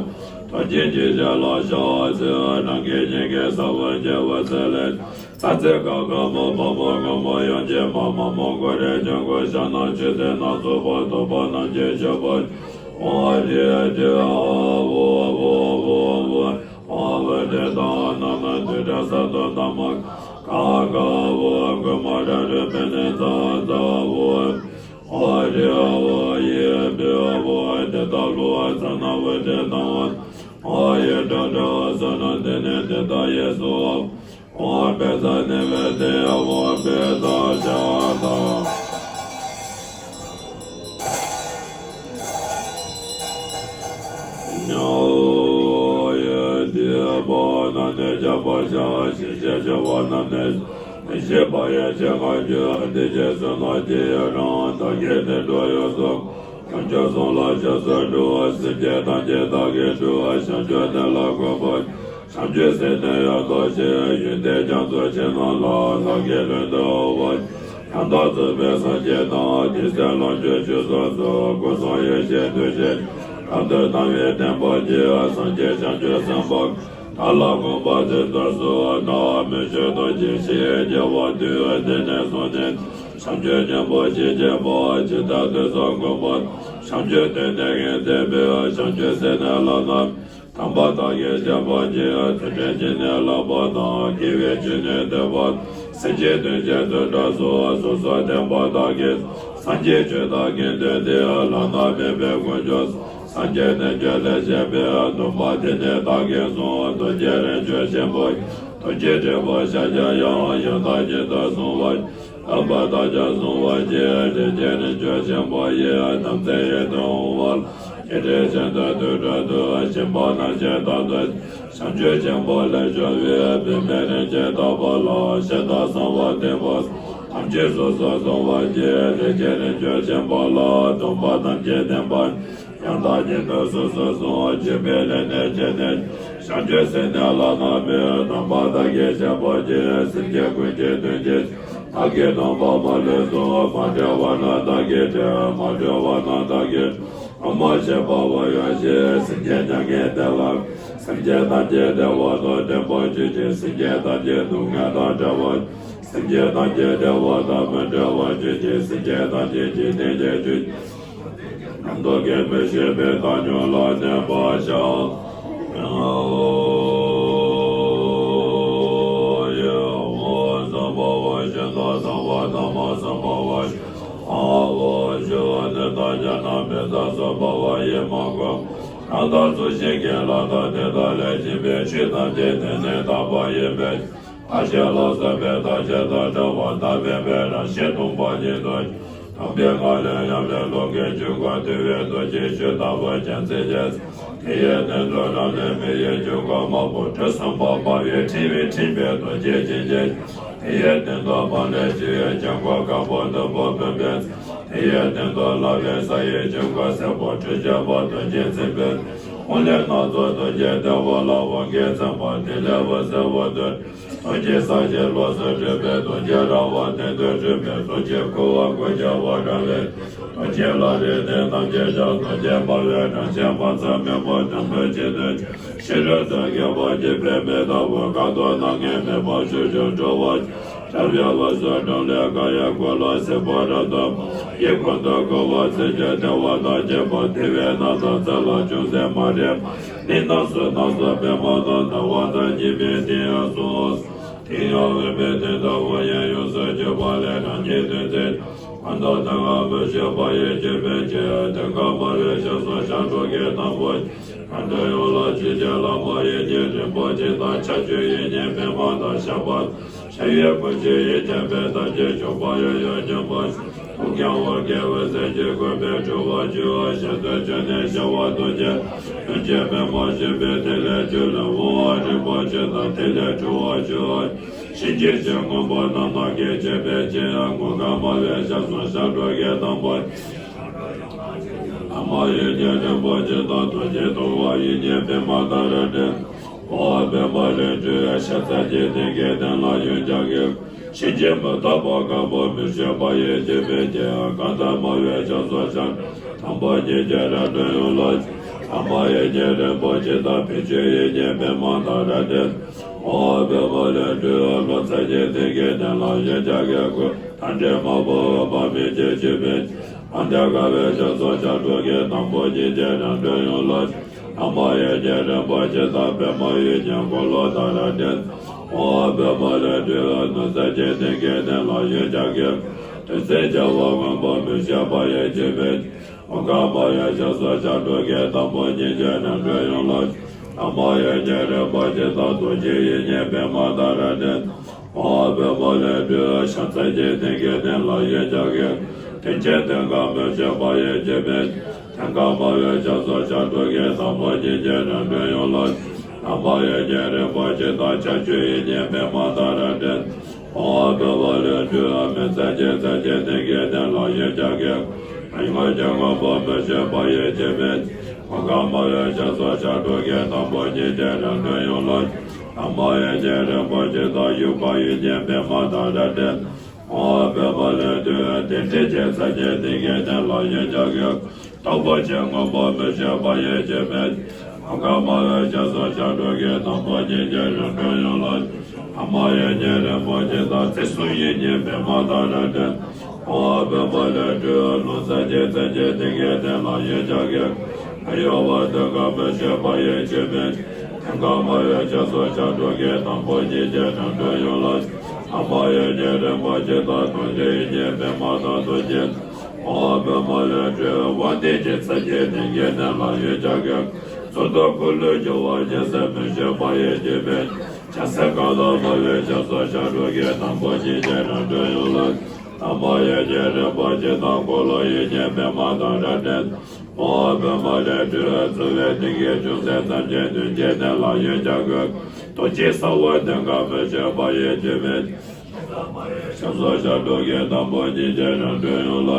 རྡོ་རྗེ་འཇིགས་བྱེད་ལ་ཕྱག་འཚལ། རང་གི་སྙིང་གའི་ས་བོན་གྱི་འོད་ཟེར་ལས། ལྷ་རྫས་གང་གང་མ་དཔའ་མོ་དགའ་མོ་ཡོངས་ཀྱི་མ། མ་མོ་གོ་རེ་ཆོས་སྐུ་ཞྭ་ནག་མཆོད་རྟེན་སྣ་ཚོགས་པ། སྟོན་པ་རྣམས་ཀྱི་མཆོད་པ། ཨོ་རེ་ཏེ་ཨ་བོ་བོ་བོ་བོ། ཨོ་བོ་ཏེ་ཏ་ན་ན་དུ་ཏྲ་ས་ཏོ་ཏ་མ་ག་ག་བོ་གུ་མ་ར་རུ་པེ་ནེ་ཙ་ཙ་བོ། ཨོ་རེ་ཨ་བོ་ཡེ་པེ་ཨ་བོ་ཏེ་ཏ་ལོ་ཨ་ཙ་ན་བོ་ཏེ་ཏ་བོ། ཨོ་ཡེ་ཏྲ་ཏྲ་ཨ་ཙ་ན་ཏེ་ནེ་ཏེ་ཏ་ཡེ་སོ། ཨོ་བེ་ཙ་ནེ་བེ་ཏེ་ཨོ་བེ་ཙ་ཤ་ཏ། ཉོ་ཡེ་ཏེ་བ་ན་ནེ་ཇ་བ་ཤ་ཤི་ཤ་ཤ་བ་ན་ནེ་ནེ་ཤེས་པ་ཡེ་ཤེས་ང་རྒྱུ་འདི་རྗེས་སུ་ན་ཅི་ཡ་རང་བདག་གིས་ནི་འགྲོ་ཡོངས་སུ། བྱང་ཆུབ་སེམས་ལ་སྐྱབས་སུ་འགྲོ། སེམས་ཅན་ཐམས་ཅད་བདག་གིས་སྒྲོལ། བྱང་ཆུབ་གནས་ལ་འགོད་པ། བྱང་ཆུབ་སེམས་ནི་ཡང་དག་ཤེས། ཡོན་ཏན་རྒྱ་མཚོ་ཆེ་རྣམས་ལ། བདག་གི་ལུས་འདི་དབུལ་བ། ཡང་དག་རྫོགས་པའི་སངས་རྒྱས་དང་། དེང་སྲིད་ལོངས་སྤྱོད་ཆོས་སོགས་སུ། སྐུ་གསུམ་ཡེ་ཤེས་འདུ་ཤེས་རབ་ཏུ་དང་བས་བརྟན་པར་བགྱི། སངས་རྒྱས་བྱང་ཆུབ་སེམས་དཔའ་བདག་ལ་གུས་པ་མཛད་དུ་གསོལ། བདག་མི་ཆོས་ཐམས་ཅད་ཞི་བའི་རྒྱལ་བ་འདུས། དེང་ནས་བཟུང་སྟེ། བྱང་ཆུབ་སྙིང་པོར་བྱེད་ཅེས་པ། ཇི་ལྟར་དུས་གསུམ་གོ་འཕང་། བྱང་ཆུབ་སྟོན་པའི་ངེས་འཛིན་པའི། བྱང་ཆུབ་སེམས་ནི་ལམ་རྣམས། དམ་པ་བདག་གིས་བསྟན་པར་བགྱི། ཚུལ་ཁྲིམས་ཀྱི་གནས་ལ་བབ་དང་། དགེ་བའི་ཆོས་ནི་སྟོན་པ། སེམས་ཅན་དོན་བྱེད་དུད་འགྲོ་སོགས། སོ་སོར་བསྟན་པ་བདག་གིས། སངས་རྒྱས་ཆོས་བདག་གིས་སྟོན་ཏེ། བླ་ན་མེད་པའི་དཀོན་མཆོག་སངས་རྒྱས་རྣལ་འབྱོར་ལས་བྱེད་པའི། སྟོན་པ་དེ་ནི་བདག་གིས་གསུངས། རྡོ་རྗེ་རིམ་བྱོན་ཆེན་པོ། རྡོ་རྗེ་དྲིལ་བུ་ཤཱཀྱ་ཡང་། ཡང་དག་ཉིད་དུ་བཟུང་བ། དམ་པ་བདག་ཀྱང་བཟུང་བར་བགྱི། རིན་ཆེན་རིམ་བྱོན་ཆེན་པོ་ཡི། དམ་ཚིག་ཡིད་དུ་འོང་བ། ཡེ་གྲོལ་ཤིན་ཏུ་དུད་འགྲོ་དུ། ཞིང་པ་རྣམས་ཀྱི་དོན་དུ། བྱང་ཆུབ་ཆེན་པོ་ལས་བྱུང་བའི། བུད་མེད་རིན་ཆེན་བདག་པོ་ལ། ཞེ་སྡང་གསང་བ་སྟེ་བ། ཐམས་ རྗེས་སུ་སོ་སོ་བ་ཀྱི་ལས་ཀྱི་རིམ་གྲོ་ཆེན་པོ་ལ་སྟོན་པ་ཐམས་ཅད་བསྟན་པ། ཡང་དག་ཉིད་དུ་སོ་སོ་སོ་བྱེད་པའི་ལས་ནི་བྱས་ནས། བྱང་ཆུབ་སེམས་ནི་བླ་ན་མེད། སྟོན་པ་བདག་གིས་བཤད་པ་ཡིས། སེམས་ཅན་ཀུན་གྱི་དོན་བྱེད། བདག་གིས་སྟོན་པ་མ་ལུས་སོ། མ་འདྲེས་པ་ན་བདག་གིས་འདྲེན། མ་འདྲེས་པ་ན་བདག་གིས། སྟོན་པ་བྱེད་པ་པོ་ཡོད་ཅིང་། སེམས་ཅན་མྱ་ངན་འདས་པ། སེམས་ཅན་ཐམས་ཅད་བདེ་བ་དང་ལྡན་པར་གྱུར་ཅིང་། སེམས་ཅན་ཐམས་ཅད་སྡུག་བསྔལ་དང་བྲལ་བ། སེམས་ཅན་ཐམས་ཅད་བདེ་བ་དང་མི་འབྲལ་བར་གྱུར་ཅིང་། སེམས་ཅན་ཐམས་ཅད་འཇིག་རྟེན་གྱི་ཆོས་ཉམས་རྟོགས་ཀྱིས་མི་ཤེས་པའི་བདག་ཉིད་ལ་གནས་པར་བྱའོ། ཡ་ཧོ། སམྦྷ་ཝ་ཤཱནྟ་སམྦྷ་དྷརྨ་སམྦྷ་ཝ་ཤཱནྟ། ཨ་ཧོ། ཞི་བ་ནི་ད་ཇཱ་ན་མི་ཚ་སུ་བྷ་བ་ཡེ་མ་གོ། རང་དང་སུ་ཞིག་གིས་ལྷ་དང་དེ་དག་ལས་བྱུང་བའི་ཆོས་ཐམས་ཅད་དེ་ནི་རྟག་པ་ཡིན་པས། ཨ་ཞེ་ལ་སོགས་པའི་བརྟག་དཔྱད་དང་བྲལ་བ་དག་མེད་པའི་རང་བཞིན་སྟོང་པ་ཉིད་དོ། སྟོང་པའི་ངང་ལས་ཡབ་ལས་ལྷོ་གི་ཆོས་འཁོར་བསྡུ་བའི་རྡོ་རྗེའི་ཆོས་ལྟ་བུ་རྒྱལ་མཚན་རྒྱས། དེ་ཡི་སྟེང་དུ་རང་ལས་མི་གཡོ་ཆོས་འཁོར་དམར་པོ་དྲི་ཟམ་པ་འབར་བའི་ཕྲེང་བའི་ཕྲེང་བའི་རྡོ་རྗེ་འཆང་རྒྱས། དེ་ཡི་སྟེང་དུ་འབར་ནས་བྱེ་བའི་དཀྱིལ་འཁོར་དཀར་པོ་ནག་པོ་བུམ་པས། དེ་ཡི་སྟེང་དུ་ལྷ་བའི་ས་ཡི་དཀྱིལ་འཁོར་སེར་པོ་དྲི་ཆབ་པ་རྡོ་རྗེ་འཛིན་པས། འོག་ལས་སྣ་ཚོགས་རྡོ་རྗེ་ལྟེ་བ་ལ་འོག་གི་ཚངས་པ་ཐིག་ལེ་འོད་ཟེར་འོད་ཟེར། རྡོ་རྗེ་ས་གཞི་ལོགས་སུ་སྤྲུལ་པའི་རྡོ་རྗེ་ར་བ་སྟེང་དུ་སྤྲུལ་པའི་རྡོ་རྗེ་ཁུ་བ་དགུ་བརྒྱ་པ་ར་བས། རྡོ་རྗེ་ལ་རས་ནི་ཐམས་ཅད་ཀྱང་རྡོ་རྗེ་འབར་བའི་རང་བཞིན་མ་ཚང་མེད་པ་དུམ་བུ་གཅིག་ཏུ་ཕྱི་རོལ་དུ་གེགས་པ་གཅོད་པའི་མེ་ལྟ་བུ་དཀར་ཐོག་སྣ་ལྔའི་མེ་འབར་ཆུ་སྐྱོང་འགྲོ་བ་སྦྱང་བའི་འོད་ཟེར་འབྲུམ་ལས་དཀར་ཡང་ཀུན་ལ་སྲིད་པ་རབ་ཏུ་ཡི་ཀུན་ཏུ་བསྐོར་བ་ཚེ་གཅིག་བདེ་བ་དང་བཅས་པ་བདེ་བའི་སྣང་དང་རྩ་ལ་ཅུང་ཟད་མ་རེག་པ་ནི་རྣམ་སུ་རྣམ་སུ་པདྨ་དང་ཟླ་བ་དང་ཉི་མའི་སྟེང་ཡང་སོང་། དེ་ཡང་འོད་མའི་དོན་དུ་འོད་ཡང་ཡོངས་སུ་གྱུར་པ་ལས་རང་ཉིད་དོན་མཛད། ཀུན་ཏུ་ཐིམ་པ་མི་ཤིགས་པ་ཡི་ཅོད་པན་གྱིས། མཐིང་ག་དམར་པོའི་ཞབས་སུ་ཞབས་དྲུང་གིས་དང་པོ། ཡང་སྒྲོན་ཡང་ལ་ཆོས་ཀྱི་ལྷ་མོ་ཡིས་ཉིན་རིམ་པ་གཅིག་དང་ཕྱག་མཆོད་ཡིས་ཉིན་པདྨ་དང་ཞགས་པ། ཕྱག་གཡས་བསྐུམ་མཆོད་ཡིས་ཉིན་པའི་ཐམས་ཅད་སྐྱོང་བ་ཡང་ཡང་སྙིང་པོ། ཐུགས་ཀྱང་འོད་ཀྱི་འོད་ཟེར་གྱིས་གོས་པས་སྤྲུལ་པར་གྱུར། ཞལ་དུ་ཆོས་ནི་ཞི་བ་རྡོ་རྗེ། ཡུམ་གྱི་པདྨོ་བཞད་པའི་ཐིག་ལེ་བཅུ་ལས་འོད་རིན་པོ་ཆེ་དང་ཐིག་ལེ་འཕྲོ་བར་གྱུར། གཤིན་རྗེ་ཆེན་སྔོན་པོ་རྣམ་སྣང་གིས་བརྒྱན་པའི་ཕྱི་ཡང་མོའུ་འགལ་དམར་པོའི་ཞབས་སུ་ཞབས་དྲུང་གིས་དང་པོ། ལྷ་མོ་ཡིས་ཉིན་རིམ་པ་གཅིག་དང་རྡོ་རྗེ་ཐུབ་པ་ཡིས་ཉིན་པདྨ་དང་རབ་བརྟན། འོད་པདྨ་ལས་སྤྲུལ་ཕྱག་འཚལ་གྱི་སྟེང་གི་སྟེང་ལ་ཡུམ་རྒྱ་རྒྱལ། གཤིན་རྗེ་མི་རྟག་པ་དཀར་པོ་མི་བསྐྱོད་པ་ཡིས་བརྒྱན་པའི་རྒྱན། ཀ་དྷ་དམར་པོའི་ཞབས་སུ་ཞབས་དང་པོ་ཉིད་ཀྱི་རབ་སྒྲོན་ཡང་ལ། ལྷ་མོ་ཡིས་ཉིན་རིམ་པ་གཅིག་དང་བེར་ཆོས་ཡིས་ཉིན་པདྨ་དང་རབ་བརྟན། འོད་པདྨ་ལས་སྤྲུལ་ཀླུ་རྩལ་གྱི་སྟེང་གི་སྟེང་ལ་ཡུམ་རྒྱ་རྒྱལ་སྐུ། མཐའ་བྲལ་དམར་པོ་འོད་དཔག་མེད་ཀྱིས་བརྒྱན་པའི། མ་ཎི་དཀར་པོའི་ཞབས་སུ་ཞབས་དྲུང་གིས་དང་པོ་ཉིད་ཀྱི་རབ་སྒྲོན་ཡང་ལ། ལྷ་མོ་ཡིས་ཉིན་རིམ་པ་གཅིག་དང་པདྨ་འོད་ཀྱི་འཁོར་ལོ་དང་རབ་བརྟན། འོད་པདྨ་ལས་སྤྲུལ་ནོར་རྩལ་གྱི་སྟེང་གི་སྟེང་ལ་ཡུམ་རྒྱ་རྒྱལ། བདུད་རྩི་ལྗང་བ་སྔོན་པོ་མི་བསྐྱོད་པ་ཡིས་བརྒྱན་པའི། མོའུ་འགལ་དམར་པོའི་ཞབས་སུ་ཞབས་དྲུང་གིས་དང་པོ་ཉིད་ཀྱི་རབ་སྒྲོན་ཡང་ལ། ལྷ་མོ་ཡིས་ཉིན་རིམ་པ་གཅིག་དང་རྡོ་རྗེ་ཡིས་ཉིན་པདྨ་དང་རབ་བརྟན། འོད་པདྨ་ལས་སྤྲུལ་ཕྱག་འཚལ་གྱི་སྟེང་གི་སྟེང་ལ་ཡུམ་རྒྱ་རྒྱལ། མཐིང་གི་མཐིང་ག་མི་བསྐྱོད་པ་ཡིས་བརྒྱན་པའི། མཐིང་ག་དམར་པོའི་ཞབས་སུ་ཞབས་དྲུང་གིས་དང་པོ་ཉིད་ཀྱི་རབ་སྒྲོན་ཡང་ལ། ལྷ་མོ་ཡིས་ཉིན་རིམ་པ་གཅིག་དང་ཕྱག་མཆོད་ཡིས་ཉིན་པདྨ་དང་རབ་བརྟན། འོད་པདྨ་ལས་སྤྲུལ་མེ་སྟག་གི་རྩལ་གྱི་སྟེང་གི་སྟེང་ལ་ཡུམ་རྒྱ་རྒྱལ། རིག་པ་ལྗང་གུ་མི་བསྐྱོད་པ་ཡིས་བརྒྱན་པའི། མོའུ་འགལ་དམར་པོའི་ཞབས་སུ་ཞབས་དྲུང་གིས་དང་པོ་ཉིད་ཀྱི་རབ་སྒྲོན་ཡང་ལ། ལྷ་མོ་ཡིས་ཉིན་རིམ་པ་གཅིག་དང་དབྱུག་པ་ཡིས་ཉིན་པདྨ་དང་རབ་བརྟན། འོད་པདྨ་ལས་སྤྲུལ་རྟེན་འབྲེལ་གྱི་རྩལ་གྱི་སྟེང་གི་སྟེང་ལ་ཡུམ་རྒྱ་རྒྱལ། སྟོབས་པོ་ཆེ་སྔོན་པོ་མི་བསྐྱོད་པ་ཡིས་བརྒྱན་པའི། མོའུ་འགལ་དམར་པོའི་ཞབས་སུ་ཞབས་དྲུང་གིས་དང་པོ་ཉིད་ཀྱི་རབ་སྒྲོན་ཡང་ལ། ལྷ་མོ་ཡིས་ཉིན་རིམ་པ་གཅིག་དང་རྩིབས་གསུམ་ཡིས་ཉིན་པདྨ་དང་རབ་བརྟན། འོད་པདྨ་ལས་སྤྲུལ་ཀླུ་རྩལ་གྱི་རྩལ་གྱི་སྟེང་གི་སྟེང་ལ་ཡུམ་རྒྱ་རྒྱལ། མི་གཡོ་བ་མཐིང་ག་མི་བསྐྱོད་པ་ཡིས་བརྒྱན་པའི། མཐིང་ག་དམར་པོའི་ཞབས་སུ་ཞབས་དྲུང་གིས་དང་པོ་ཉིད་ཀྱི་རབ་སྒྲོན་ཡང་ལ། ལྷ་མོ་ཡིས་ཉིན་རིམ་པ་གཅིག་དང་རྡོ་རྗེ་ཡིས་ཉིན་པདྨ་དང་རྡོ་རྗེ། འོད་པདྨ་ལས་སྤྲུལ་དབང་ལྡན་གྱི་རྩལ་གྱི་སྟེང་གི་སྟེང་ལ་ཡུམ་རྒྱ་རྒྱལ། གཙུག་ཏོར་འཁོར་ལོས་སྒྱུར་བ་རྒྱལ་སྲས་མི་བསྐྱོད་པ་ཡིས་བརྒྱན་པའི། རྒྱལ་སྲས་ཀ་དྷ་དམར་པོའི་ཞབས་སུ་ཞབས་དྲུང་གིས་དང་པོ་ཉིད་ཀྱི་རབ་སྒྲོན་ཡང་ལ། ལྷ་མོ་ཡིས་ཉིན་རིམ་པ་གཅིག་དང་འཁོར་ལོ་ཡིས་ཉིན་པདྨ་དང་རབ་བརྟན། འོད་པདྨ་ལས་སྤྲུལ་ཚུལ་བའི་སྟེང་གི་ཅུང་ཟད་ཙམ་གྱི་མདུན་གྱི་སྟེང་ལ་ཡུམ་རྒྱ་རྒྱལ། རྡོ་རྗེ་ས་འོག་མཐིང་ག་མི་བསྐྱོད་པ་ཡིས་བརྒྱན་པའི། ཞབས་སོར་ཞབས་དྲུང་གི་དང་པོ་ཉིད་ཀྱི་རང་གྲོལ་ཡུམ་ལ།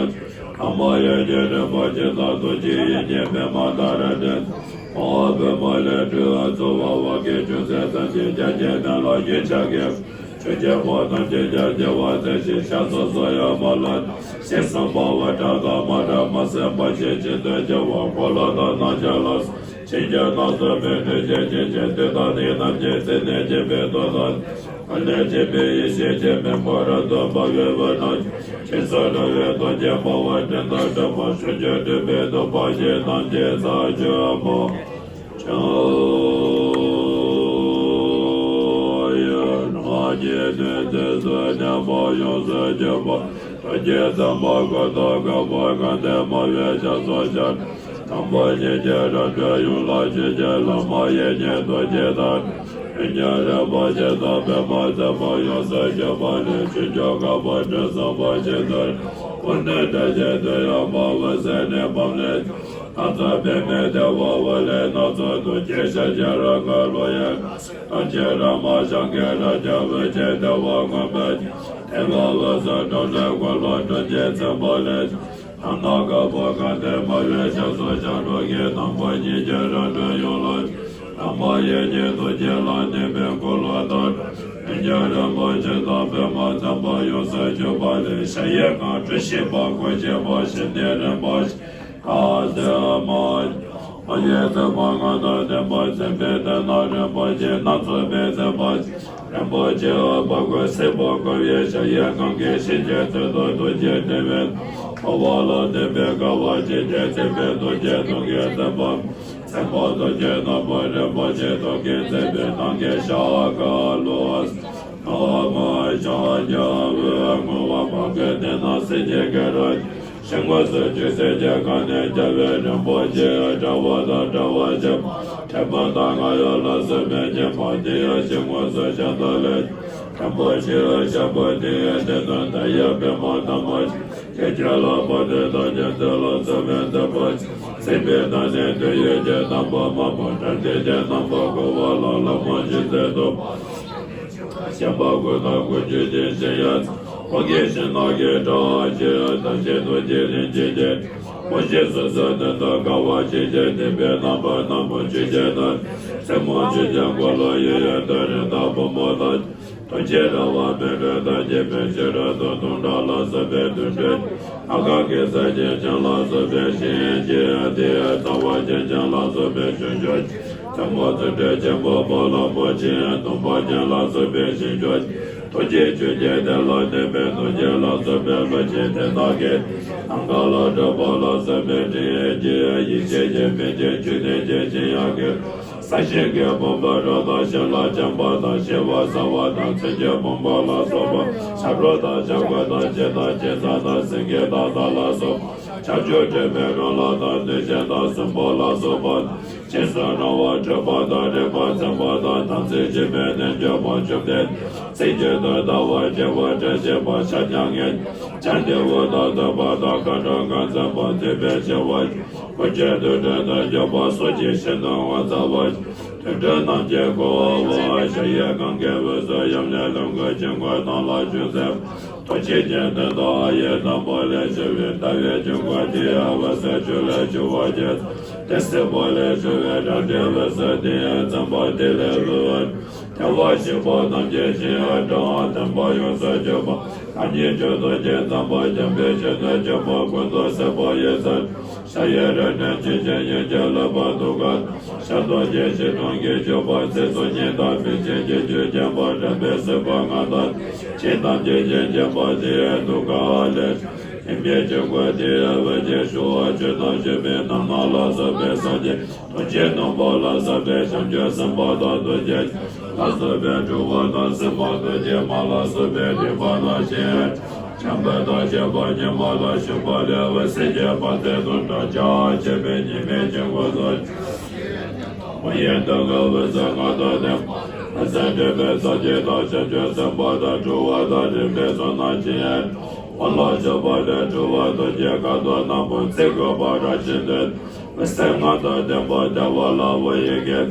ཨ་མ་ཡེ་ཤེས་རིན་པོ་ཆེ་དང་ཐུགས་རྗེ་ཡེ་ཤེས་པདྨ་ཏཱ་ར་ཏྲེ། མ་འོངས་པའི་མ་ལས་སྤྲུལ་པ་གཙོ་བོ་བོད་ཀྱི་ཆོས་སྲིད་ཚངས་པའི་རྒྱ་ཆེན་དོན་ལ་ཡིད་ཆེས་ཀྱི། ཆོས་ཀྱི་འཁོར་ཐམས་ཅད་ཀྱང་བདེ་བར་གསལ་ཞིང་ཞབས་སོར་གསོལ་ཡང་མ་ལགས། ཞེས་གསུངས་པ་བ་གྲགས་དང་མ་གྲགས་མ་ཟད་པ་ཞིག་བྱིན་དུ་བརྗོད་པ་འཁོར་ལོ་དང་རྣམ་ཐར་ལ། ཕྱིན་ཅི་ལོག་སོགས་པའི་འཁྲུལ་རྐྱེན་ཕྱིན་ཅི་དུས་དང་གནས་ཐམས་ཅད་ཟིལ་གནོན་བྱེད་པའི་མཐུ་དང་། ཀུན་ནས་མཁྱེན་པའི་ཡེ་ཤེས་ཀྱི་མེ་འབར་རབ་ཏུ་འབར་བའི་འོད་རྣམས། ཕྱིར་གསོད་འགྲོ་བའི་གདུལ་བྱ་དཔའ་བོ་སྤྲིན་དང་འདྲ་བར་འཕྱོ་འགྱུར་སྤྲུལ་པའི་གདུག་པ་ཞིག་ཐམས་ཅད་རྩད་གཅོད་པ། ཕྱག་གཡས་གཡོན་གཉིས་ཀྱི་རྩེ་སུ་མཉམ་པར་ཡོངས་སུ་གྱུར་པ། ཐུགས་ཀྱི་བརྩེ་བ་ཀུན་ཏུ་བསྐལ་པ་གང་དུ་མ་བའི་ཞབས་སོར་ཞབས། དང་པོ་ཉིད་ཀྱི་རང་གྲོལ་ཡུམ་ལ་ཆོས་ཀྱི་བླ་མ་ཡེ་ཤེས་རྡོ་རྗེ་དང་། ཡུམ་རིན་པོ་ཆེ་དང་པདྨ་བརྩེགས་པ་ཡོངས་སུ་གྱུར་པ་ལས་ཆོས་སྐྱོང་བསྐལ་པ་སྤྲིན་གསུམ་པ་ཆེན་པོ། ཀུན་ནས་བསྒྲལ་བྱེད་དོན་ཡོད་པ་འོད་གསལ་གནས་བབས་ལས། སྣ་ཚོགས་པདྨའི་ལྟེ་བ་འོད་ལས་སྣ་ཚོགས་ཐུགས་རྗེའི་ཞལ་གྱི་རབ་དཀར་ལོ་ཡི། ཐམས་ཅད་རབ་མ་བྱང་གི་རབ་ཀྱི་འོད་ཀྱི་ལྟེ་བ་མངོན་པར། ལྟེ་བ་འོད་ཟེར་འགྲོ་ལས་འཁོར་ལོ་སྤྲིན་གྱིས་ཚིམ་པ་ལས། ཐ་ན་བསྐལ་པ་གང་དུ་མ་བའི་ཞབས་སོར་ཞབས་དྲུང་གི་དང་པོ་ཉིད་ཀྱི་རང་གྲོལ་ཡུམ་ལ། བླ་མ་ཡེ་ཤེས་རྡོ་རྗེ་ལ་གནས་པའི་འཁོར་ལོ་དང་། ཡུམ་རིན་པོ་ཆེ་དང་པདྨ་བརྩེགས་པ་ཡོངས་སུ་གྱུར་པ་ལས། གཞལ་ཡས་ཁང་གྲུ་བཞི་པ་སྒོ་ཕྱེ་བ་ཞིང་གནས་རིམ་པ་བཞི། ཁ་ཟེར་མ། མ་ཡི་བརྩེགས་པ་ལྔ་དང་ལྡན་པ་མཚན་དཔེའི་དོན་རྣམས་རིན་པོ་ཆེ་སྣ་ཚོགས་པའི་མཚན་པ། རིན་པོ་ཆེ་འོད་དཔག་གོས་སེར་པོ་བཀོད་པའི་གཞལ་ཡས་ཁང་གི་ཞིང་གི་ཚུལ་དུ་ཐུགས་རྗེ་ཕྲེང་བའི་འཁོར་བ་ལ་བརྟེན་པའི་དགའ་བ་བརྗིད་ཀྱིས་ཚིམ་པའི་ཐུགས་རྗེའི་གདུང་གིས་མཚན་པ། མཚན་པ་ཐུགས་རྗེའི་སྣ་བུག་རིན་པོ་ཆེ་ཐུགས་ཀྱིས་མཚན་པའི་ནམ་མཁའི་ཞགས་པ་ལུས། ཐོག་མར་ཕྱག་རྒྱ་བོད་བསྔོ་བ་འཕགས་པའི་གདན་ན་སྲིད་ཞིའི་སྐད་གྲགས། ཞིང་དངོས་སུ་ཆོས་སྲིད་ཀྱི་དཀའ་གནད་བརྒྱ་པའི་རིན་པོ་ཆེ། དགྲ་བོ་དང་དགྲ་བོ་ཞི་བ། ཁྲོས་པ་དང་རྔ་ཡབ་ལ་སོགས་པའི་སྙན་པ་དེ་ཡང་ཞིང་དངོས་སུ་ཤ་སྟག་ལས། རིན་པོ་ཆེ་ཞབས་པད་དེ་ཡི་སྟེང་དུ་མཐའ་ཡས་པདྨ་དམ་པ། ཁྱེད་ཅག་ལ་དཔལ་ལྡན་དང་མཁྱེན་བརྩེ་ལ་སོགས་པའི་མཛད་པ། སྲིད་པའི་མཐའ་ནས་དོན་ཡོད་ཀྱི་དམ་པ་མ་བུ་དྲན་པའི་རྒྱན་རྣམ་པར་བཀོད་པ་ལ་ལྷ་མོ་འཇིགས་མཛད་དུ། ཞེན་པ་ཀུན་དང་ཀུན་སྤྱོད་ཅིང་གཞན་ཡང་། ཀུན་གྱི་ཞིང་ནགས་ཀྱི་བྲག་ཆེན་དང་ཆེན་ཐུགས་རྗེ་གླིང་ཆེན་གྱི། ཀུན་གཞི་སོ་སོའི་དོན་དུ་དགའ་བ་ཆེ་ཆེར་བསྟིམ་པའི་རྣམ་པར་སྣང་བ་ཆོས་ཀྱི་དོན། སེར་མོ་ཆོས་ཀྱི་འཁོར་ལོ་ཡི་ཡོན་ཏན་རིགས་དང་ཕུང་པོ་དང་། ཐུགས་རྗེ་ར་བ་མེ་དྲོད་དང་སྐྱེ་མེད་ཕྱི་རོལ་དུ་དུང་སྒྲ་ལ་སོགས་པའི་དུང་སྒྲ། ཨ་ག་གི་ས་ཆེན་ཅན་ལ་སོགས་པའི་ཞིང་གི་དེ་རྩ་བ་ཅན་ཅན་ལ་སོགས་པའི་ཆུ་སྐྱོར། ཐུན་མོང་བརྩོན་འགྲུས་ཆེན་པོ་པོ་ལ་པོ་ཆེ་སྟོང་པ་ཅན་ལ་སོགས་པའི་ཞིང་སྐྱོར། ཐུགས་རྗེ་ཆུ་སྐྱེས་དེ་ལ་གནས་པའི་ཐུགས་རྗེ་ལ་སོགས་པའི་བློ་ཆེན་དེ་དག་གི། ནམ་མཁའ་ལ་གྲགས་པ་ལ་སོགས་པའི་དྲི་ཡི་ཡེ་ཤེས་ཀྱི་མེ་ལྕེ་ཆུ་ནས་སྐྱེ་ཞིང་ཡང་གི། ས་གཞི་གི་ཕུང་པོ་རབ་དང་ཞིང་ལ་འཇམ་པ་དང་ཞི་བ་ཟ་བ་དང་ཚིགས་ཀྱི་ཕུང་པོ་ལ་སོགས་པ། ཤ་རོགས་དང་ཤ་ཁོག་དང་ལྕེ་དང་ལྕེ་རྩ་དང་སེང་གེ་དང་དག་ལ་སོགས་པ། ཆར་ཆུ་དྲི་མེད་རོ་ལངས་དང་གནོད་སྦྱིན་དང་སྲིན་པོ་ལ་སོགས་པ། འཇིགས་སུ་རུང་བ་འཁྲུག་པ་དང་རིག་པ་འཛིན་པ་དང་དམ་ཚིག་ཇི་མེད་ནས་འགྱོད་པ་བཅོམ་ལྡན། ཚིག་གཅིག་ཏུ་ལྟ་བ་སྐྱེ་བ་དྲན་བྱེད་པ་ཤ་ཉ་ངན། ཅན་ཏེ་བོ་དང་ལྟ་བ་དང་ཁ་དྲག་ཁ་འཛིན་པ་འདུས་པའི་ཆེ་བ། ཀུན་གྱི་དུས་དྲན་དུ་འཇོག་པ་སོགས་ཀྱི་ཤིན་ཏུ་ངོ་མཚར་བ། དུས་དྲན་རྣམས་ཀྱིས་བསྐོར་བ་ཞིང་གི་གང་གི་འོད་ཟེར་ཡབ་ལས་ལྷུན་གྱིས་ཆོས་འཁོར་ཐང་ལ་བྱོན་མཛད། ཐུགས་རྗེ་ཅན་དོན་དུ་ཨ་ཡེ་དམ་པ་ལས་བྱུང་བའི་ཟླ་བའི་དཀྱིལ་འཁོར་དེའི་འོད་ཟེར་ཆུ་ལས་བྱུང་བ་བརྒྱད། དེ་སྲིད་པ་ལས་བྱུང་བའི་རལ་གྲིའི་འོད་ཟེར་དེ་ཡང་འཛིན་པ་དེ་ལས་ལུས། དལ་བ་བཞི་པོ་ཐམས་ཅད་ཞི་བའི་སྒྲ་དང་ལྡན་པ་ཡོངས་སུ་གྱུར་པ། ཐམས་ཅད་མཆོག་ཏུ་རྗེ་འཛིན་པ་འཇམ་དཔལ་ཞི་བདེ་ཆེན་པོ་ཀུན་ཏུ་གསལ་བ་ཡི་ཚུལ། ཞལ་གཡས་རལ་གྲི་ཆེ་ཆེན་གཡོན་གྱི་ཀླུ་པ་ཐུགས་ཀར། ཞབས་རྡོ་རྗེ་ཞི་ཁྲོ་གིས་གཙོས་པ་ཚེ་གསུམ་གཉིས་དང་ཕན་ཕྱིར་རྒྱུད་སྐྱོང་མཁྱེན་པ་དྲན་པའི་སྲིད་པ་ལྔ་དང་། ཞིང་ཐམས་ཅད་ཀྱི་སྐྱེ་བ་དེའི་ཐུགས་ཀ་ལས། སྙིང་པོའི་དཀྱིལ་འཁོར་དེའི་འོད་ཀྱི་ཤུགས་ཆོས་རྣམས་སྤྱོད་པའི་རྣམ་སྣང་ལ་སོགས་པའི་སངས་རྒྱས། ཐུགས་རྗེ་སྣང་བ་ལ་སོགས་པའི་བྱང་ཆུབ་སེམས་དཔའ་དང་ཐུགས་རྗེ་ལ་སོགས་པའི་སྤྲུལ་པ་དང་སྲིད་པ་ཐུགས་རྗེ་མ་ལ་སོགས་པའི་རིག་པ་དང་ཞི་བྱང་བུ་དང་བཅས་པ་ཉི་མ་དང་བྱུག་པ་ལས་འོད་ཟེར་གྱི་འབར་རྫས་དུ་འདྲ་ཆགས་ཆེ་བའི་ཉི་མའི་དཀྱིལ་འཁོར་སོགས། མ་ཡིན་དུ་ངའི་འོད་ཟེར་ལྔ་དང་ལྡན་པ། འོད་ཟེར་འདྲེས་པའི་སངས་རྒྱས་དང་བྱང་ཆུབ་སེམས་དཔའ་དང་སྤྲུལ་པ་དང་རིག་པའི་ཚོགས་རྣམས་ཀྱིས། དབང་ལ་བྱུག་པ་ལས་སྤྲུལ་པ་ཐུགས་རྗེའི་ཁ་དོག་རྣམས་ཀུན་ཚིག་གི་བར་ར་བཞིན་དུ། འོད་ཟེར་ལྔ་དང་ལྡན་པ་བདེ་བ་ལ་འོད་ཡི་གེ།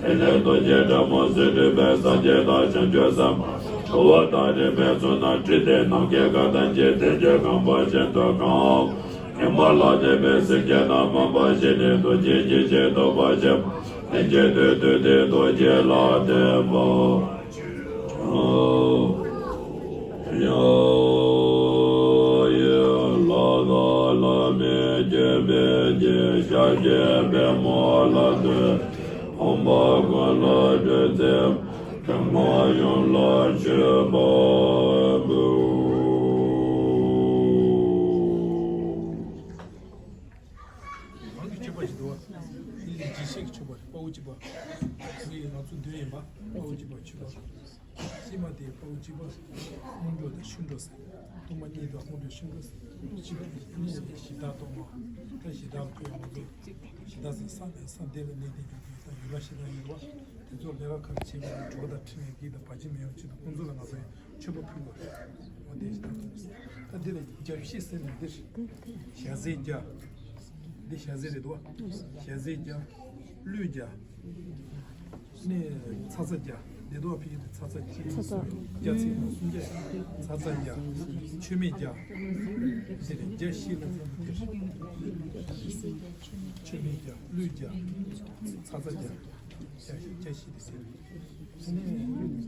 དེ་ལས་ཐུགས་རྗེ་སྒྲ་མང་སུ་སྒྲོགས་པའི་སངས་རྒྱས་དང་བྱང་ཆུབ་སེམས། བ་དང་རིག་པའི་ཚོགས་རྣམས་བྲིས་ཏེ། ནམ་མཁའི་མཁའ་ལྟར་གྱི་དལ་འབྱོར་གང་པ་བཞིན་དུ་གང་། ཉི་མ་ལ་དད་པའི་སེམས་བསྐྱེད་དང་། སྨོན་པ་བཞི་ནི་ཐུགས་རྗེ་ཉིད་ཀྱིས་ཐོབ་པར་བྱེད་པ། ལན་གཅིག་ཏུ་བསྡུས་ཏེ་ཐུགས་རྗེ་ལ་བརྟེན་པ། ཡ་ཡི་ལ་ལ་ལ་མི་སྐྱེ་བའི་རྒྱུ། ཤཱཀྱའི་པདྨོ་ལ་བསྟོད། ཕོངས་པ་ཀུན་ལ་སྤྲོད་མཛད། སྡུག་བསྔལ་ཡོངས་ལ་མཆོད་པ་འབུལ། རང་གི་མཆོད་པ་ཞིག་འདུག་བ། འདི་ལས་ལྗིད་ཤེས་ཀྱི་མཆོད་པ་རེད། དཔའ་བོ་གཅིག་པ། འདི་ང་ཚོ་འདོན་ཡིན་པ། དཔའ་བོ་གཅིག་པ་མཆོད་པ། ཕྱི་མ་དེ་དཔའ་བོ་གཅིག་པ་སྔོན་འགྲོ་དང་ཕྱི་འགྲོ་ཟེར། ཐོག་མ་གཉིས་དང་སྔོན་འགྲོ་ཕྱི་འགྲོ་ཟེར། གཅིག་པ་གཉིས་པ་གཞི་བདག་གཏོར་མ། ད་གཞི་བདག་ལ་ཕུལ་ཡོང་ང་ཚོ། གཞི་བདག་ཟེར་ས་ནས་ས་འདི་ལ་གནས་ཏེ་འགྱུར་གྱི་ད་ཡུལ་ལ་གཞི་བདག་ཡོད་རེད་བ། དེ་ཚོ་ལས་ཀ་ག་རེ་བྱེད་དགོས་རེད། གྲོགས་དང་འཕྲིན་ལས་ཀྱི་དང་བར་ཆད་མི་ཡོང་ཆེད་དུ་ཁོང་ཚོ་ལ་ང་ཚོ་མཆོད་པ་ཕུལ་དགོས་རེད། འོ་དེ་ཞིག་ད་ཐུབ་ཟེར། ད་འདི་ལ་རྒྱབ་བཤིག་ཟེར་ནས་འདིར་ཞལ་ཟས་བརྒྱ། འདི་ཞལ་ཟས་རེད་དོ། ཞལ་ཟས་བརྒྱ། གླུད་བརྒྱ། ནི་ཚ་ཚ་བརྒྱ། འདི་དོ་ཕི་ཡི་ཚ་ཚ་གཅིག་ཚ་ཚ། བརྒྱ་ཚིག་ནང་སུམ་བརྒྱ། ཚ་ཚ་བརྒྱ། མཆོད་མེ་བརྒྱ། འདི་ནི་བརྒྱ་བཤིག་ལ་འདིར། མཆོད་མེ་བརྒྱ། གླུད་བརྒྱ། ཚ་ཚ་བརྒྱ། བརྒྱ་བཤིག་བརྒྱ་བཤིག་དེ་ཟེར། དེ་ནས་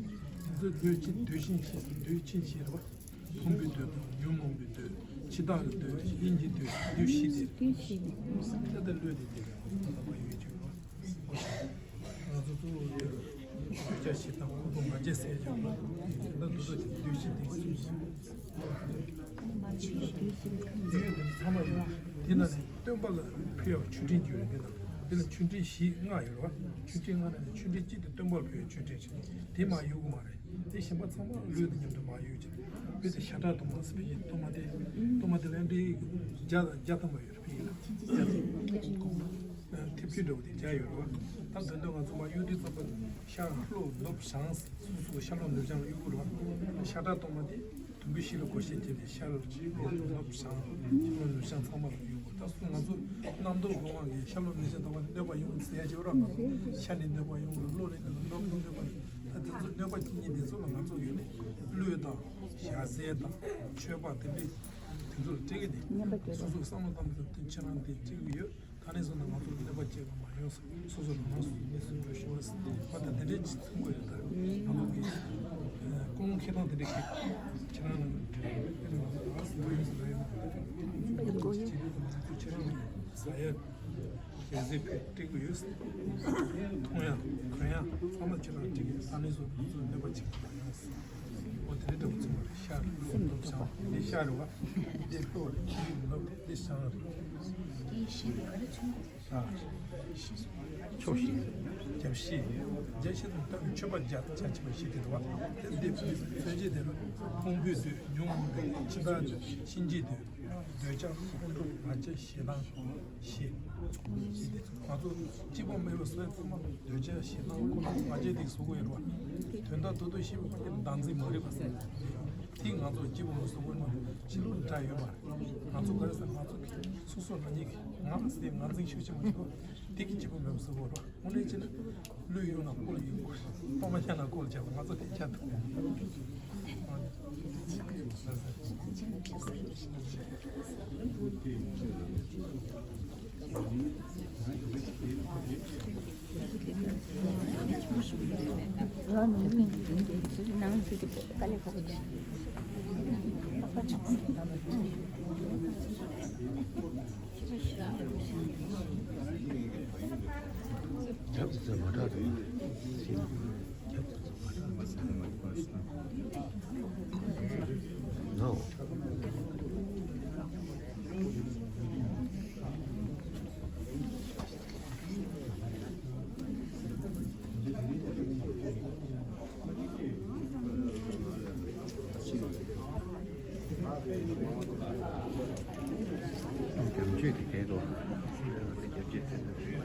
འདི་ཚོ་འདོད་ཅི་འདོད་ཤིན་ཤེས་འདོད་ཆེན་ཤེས་རེད་བ། ཕུང་པོའི་འདོད་དང་ཉོན་མོངས་པའི་འདོད། འཆི་བདག་གི་འདོད། གླིང་གི་འདོད། འདོད་བཞི་སྟེ། འདོད་བཞི་སྟེ། ད་ལྟ་བློས་དེ་འདོད་པའི་ངོ་བོ་ད་ལྟ་ཡོད་ཀྱི་རེད་བ། ང་ཚོ་གཙོ་བོ་འདོད་བྱ་བཞི་དང་ཁོ་ཐག་མ་བྱས་ཟེར་ཀྱང་ད་འདོད་ཆེན་འདོད་བཞི་སྟེ། འདོད་དེ་ཚང་མ་ཡོད། དེ་ན་ནི་སྟོན་པ་ལ་ཕུལ་བའི་མཆོད་སྤྲིན་བརྗོད་རེད། འདི་ན་འདི་ལ་མཆོད་སྤྲིན་བཞི་ལྔ་ཡོད་རེད་བ། མཆོད་སྤྲིན་ལྔ་ནང་ནས་མཆོད་སྤྲིན་གཅིག་དེ་སྟོན་པ་ལ་ཕུལ་བའི་མཆོད་སྤྲིན་རེད། དེ་མ་ཡོད་དགོས་མ་རེད། དེ་གཞན་པ་ཚང་མ་གླུད་དང་མཉམ་དུ་མ་ཡོད་ཀྱང་། དཔེ་དེ་ཤ་ཁྲག་གཏོར་མ་ཟེར་བའི་གཏོར་མ་དེ། གཏོར་མ་དེ་ལ་འདི་བརྒྱ་དང་བརྒྱ་ཐམ་པ་ཡོད་རེད། ཕི་ཡིན་ལ་ཐེབས་ཆུ་འདྲ་བོ་དེ་བརྒྱ་ཡོད་རེད་བ། ད་དོན་དུ་ང་ཚོ་མ་གཡུག་དུས་ཙམ་པ་ཤར་ལྷོ་ནུབ་བྱང་སོ་སོ་ཤར་ལྷོ་ནུབ་བྱང་ལ་གཡུག་དགོས་རེད་བ། ཤ་ཁྲག་གཏོར་མ་དེ་དུམ་བུ་བཞི་ལ་བགོ་བཤའ་བྱས་ཏེ་ཤར་ལྷོ་ནུབ་བྱང་ལྷོ་ནུབ་བྱང་ཚང་མ་ལ་གཡུག་དགོས། ད་སོ་ང་ཚོ་རྣམ་རྟོག་སྒོ་ལྔ་གིས་ཤར་ལྷོ་ནུབ་བྱང་ལྟ་བ་ནི་གནོད་པ་ཡོང་ཟེར་ཡ་ཅིག་ཡོད་རེད་བ། ཤར་ནས་གནོད་པ་ཡོང་རེད། ལྷོ་ནས་གནོད་པ་ཡོང་རེད་བ། ད་དེ་ཚོ་གནོད་པ་གཉིས་དེ་ཚོ་ལ་ང་ཚོ་ཡོད་ནས་གླུད་དང་ཞལ་ཟས་དང་མཆོད་པ་དེ་འདྲས་དེ་ཚོ་ལ་སྤྲད་ཀྱི་འདུག་སོ་སོ་བསམ་བློ་བཏང་ཚུལ་དེ་ཁྱེད་རང་དེ་སྤྲད་ཀྱི་ཡོད། ད་ནས་བཟུང་ན་ང་ཚོ་གནོད་པ་སྐྱེལ་བ་མ་ཡོང་ཟེར། སོ་སོ་རང་སོ་སོ་གནས་སུ་འགྲོ་ཤོག་ཟེར། ང་ད་དེ་འདྲས་ཅིག་མཚོན་དགོས་རེད། ད་ང་ཚོ་གི་ཀུན་སློང་འཁྱེར་སྟངས་དེ་འདྲས་ཀྱི་ཁྱེད་རང་ལ་འབྲེལ་བ་ཡོད་ཟེར་ཡོད། ཁྱེད་རང་ལ་ཟ་ཡ། ཞལ་ཟས་ཕུད་སྤྲད་ཀྱི་ཡོད། མཐོང་ཡ་གོན་ཡ་ཚང་མ་ཁྱེད་རང་སྤྲད་ཀྱི་ཡོད། ད་ནས་བཟུང་ང་ཚོ་གནོད་པ་བྱེད་ཀྱི་མ་ཡོང་། འོ་དེ་འདྲ་འདྲ་པོ་ཚང་མ་རེད། ཤར་ལྷོ་ནུབ་བྱང་འདི་ཤར་རེད་བ། འདི་ལྷོ་རེད། འདི་ནུབ་རེད། འདི་བྱང་རེད། ཨ་ཕྱོགས་བཞི་རྒྱབ་བཞི་རྒྱབ་བཞི་དང་སྟོན་མཆོད་པ་བརྒྱ་བརྒྱ་བྱས་པ་བཞི་དེ་རེད་བ། དེ་འདི་མཚོན་བྱེད་དེ་ལ་ཕུང་པོའི་འདོད། ཉོན་མོངས་འདོད། འཆི་བདག་འདོད། གཤིན་རྗེའི་འདོད། འདོད་ཆགས་ཁོང་ཁྲོ་ང་རྒྱལ་ཞེ་སྡང་ཞེ། ཞེ་སྟེ་ང་ཚོ་སྐྱིད་པ་མེད་པ་བཟོ་ཡ་ཚང་མ་འདོད་ཆགས་ཞེ་སྡང་ཁོང་ཁྲོ་ང་རྒྱལ་དེ་བཟོ་དགོས་ཡོད་རེད་བ། དོན་དག་རྡོག་རྡོག་ཤེས་པ་ཕ་གི་བདག་འཛིན་མ་རེད་པ་ཟེར། དེ་ང་ཚོ་སྐྱིད་པ་མ་བཟོ་དགོས་ན་ཕྱི་ལོགས་འདྲ་ཡོད་པ། ང་ཚོ་ག་རེ་ཟེར། ང་ཚོ་སོ་སོ་རང་ཉིད་ཀྱི་ང་ཟེར་ང་འཛིན་ཤུགས་ཆེ་མ་བྱེད་དགོས། དེ་གི་སྐྱིད་པ་མེད་པ་བཟོ་དགོས་རེད་བ། དངོས་གནས་བྱས་ན། གླུད་གཡུག་ན་ཀོ་ལ་གཡུག་དགོས། གཏོར་མ་བཤམས་ན་ཀོ་ལ་བཤམས་དགོས། ང་ཚོ་དེ་བྱ་ཐུབ། རྒྱབ་ཙམ་མ་དྲག་རེད། རྒྱབ་ཙམ་མ་དྲག་རེད། ནོ། རྒྱབ་ཆོས་དེ་གས་དོ། རྒྱབ་ཆོས་དེ།